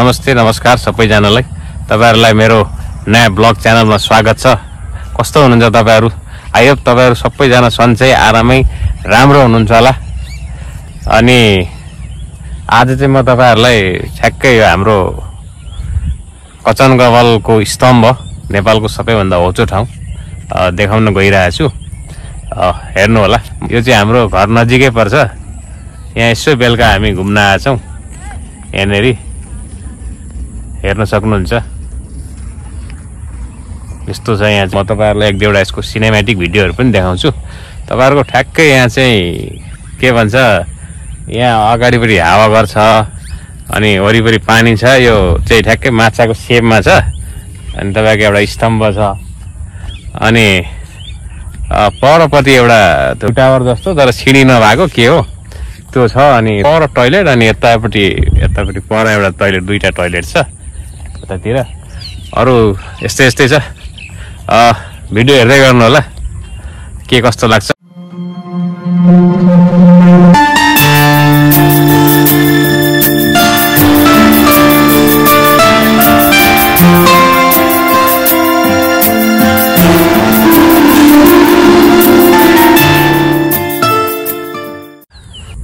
नमस्ते नमस्कार सबैजनालाई। तपाईहरुलाई मेरो नयाँ ब्लग च्यानलमा स्वागत छ। कस्तो हुनुहुन्छ तपाईहरु? आई होप तपाईहरु सबैजना सन्चै आरामै राम्रो हुनुहुन्छ होला। अनि आज चाहिँ म तपाईहरुलाई ठ्याक्कै हाम्रो कचनगवलको स्तम्भ, नेपालको सबैभन्दा होचो ठाउँ देखाउन गइरहेको छु। हेर्नु होला, यो चाहिँ हाम्रो घर नजिकै पर्छ। यहाँ यसो बेलुका हामी घुम्न आएछौँ। यहाँनेरि हेर्न सक्नुहुन्छ। यस्तो छ यहाँ। म तपाईहरुलाई एक दुईवटा यसको सिनेमेटिक भिडियोहरु पनि देखाउँछु। तपाईहरुको ठ्याक्कै यहाँ चाहिँ के भन्छ, यहाँ अगाडिपट्टि हावाघर छ अनि वरिपरि पानी छ। यो चाहिँ ठ्याक्कै माछाको सेपमा छ। अनि तपाईको एउटा स्तम्भ छ अनि परपट्टि एउटा टावर जस्तो तर सिडी नभएको के हो त्यो छ। अनि पर टोयलेट अनि यतापट्टि पर एउटा टोयलेट, दुईटा टोयलेट छ यतातिर। अरु यस्तै छ। भिडियो हेर्दै गर्नु होला के कस्तो लाग्छ।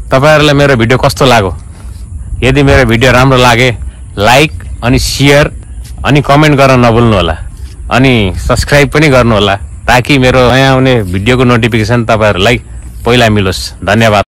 तपाईहरुलाई मेरो भिडियो कस्तो लाग्यो? यदि मेरो भिडियो राम्रो लागे लाइक अनि शेयर अनि कमेन्ट गर्न नभुल्नु होला। अनि सब्स्क्राइब पनि गर्नु होला ताकि मेरो नयाँ आउने भिडियोको नोटिफिकेसन तपाईहरुलाई पहिला मिलोस्। धन्यवाद।